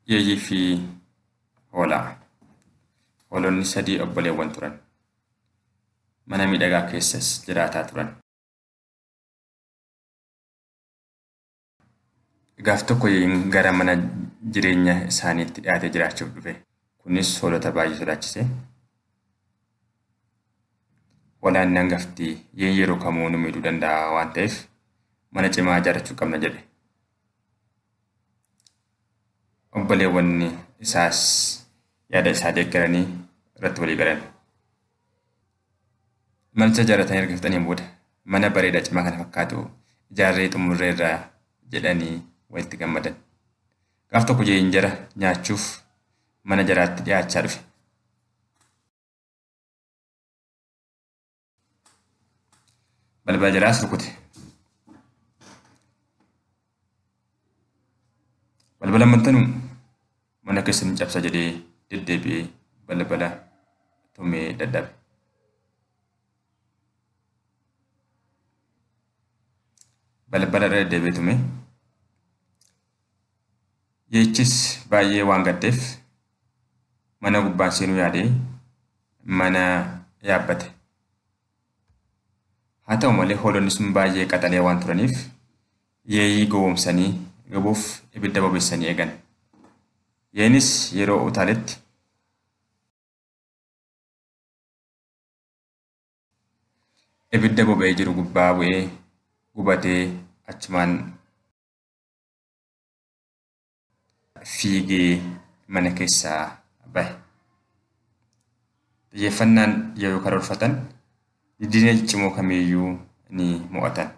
Yeeyyii fi Hoolaa. Hoolonni sadii obboleewwan turan. Mana miidhagaa keessas jiraataa turan. Gaaf tokko yeeyyiin gara mana jireenya isaaniitti dhiyaatee jiraachuuf dhufe. Kunis hoolota baay'ee sodaachise. Hoolaan inni hangafti yeeyyiin yeroo kamuu nu miidhuu danda'a waan ta'eef mana cimaa ijaarrachuu qabna jedhe. Obboleewwan isaas yaada isaa deeggaranii irratti walii galan. Manicha ijaarratanii erga fixaniin booda mana bareedaa cimaa kana fakkaatu ijaarree xumurreerra jedhanii walitti gammadan. Gaaf tokko yeeyyiin jara nyaachuuf mana jaraatti dhiyaachaa dhufe. Balbala jaraas rukute. Balbala mantanuu mana keessan cabsa jedhee deddeebi'ee balbala tumee dadhabe. Balbala irra deddeebi'ee tume. Yeechis baay'ee waan gaddeef mana gubbaan seenuu yaadee mana yaabbate. Haa ta'u malee hoolonni sun baay'ee qaxalee waan turaniif yeeyyii gowwoomsanii gabuuf ibidda bobeessanii eegan. Yeeyiinis yeroo utaaletti ibidda boba'ee jiru gubbaa bu'ee gubatee achumaan fiigee mana keessaa bahe. Xiyyeeffannaan yeroo karoorfatan diina ciccimoo kamiiyyuu ni mo'atan.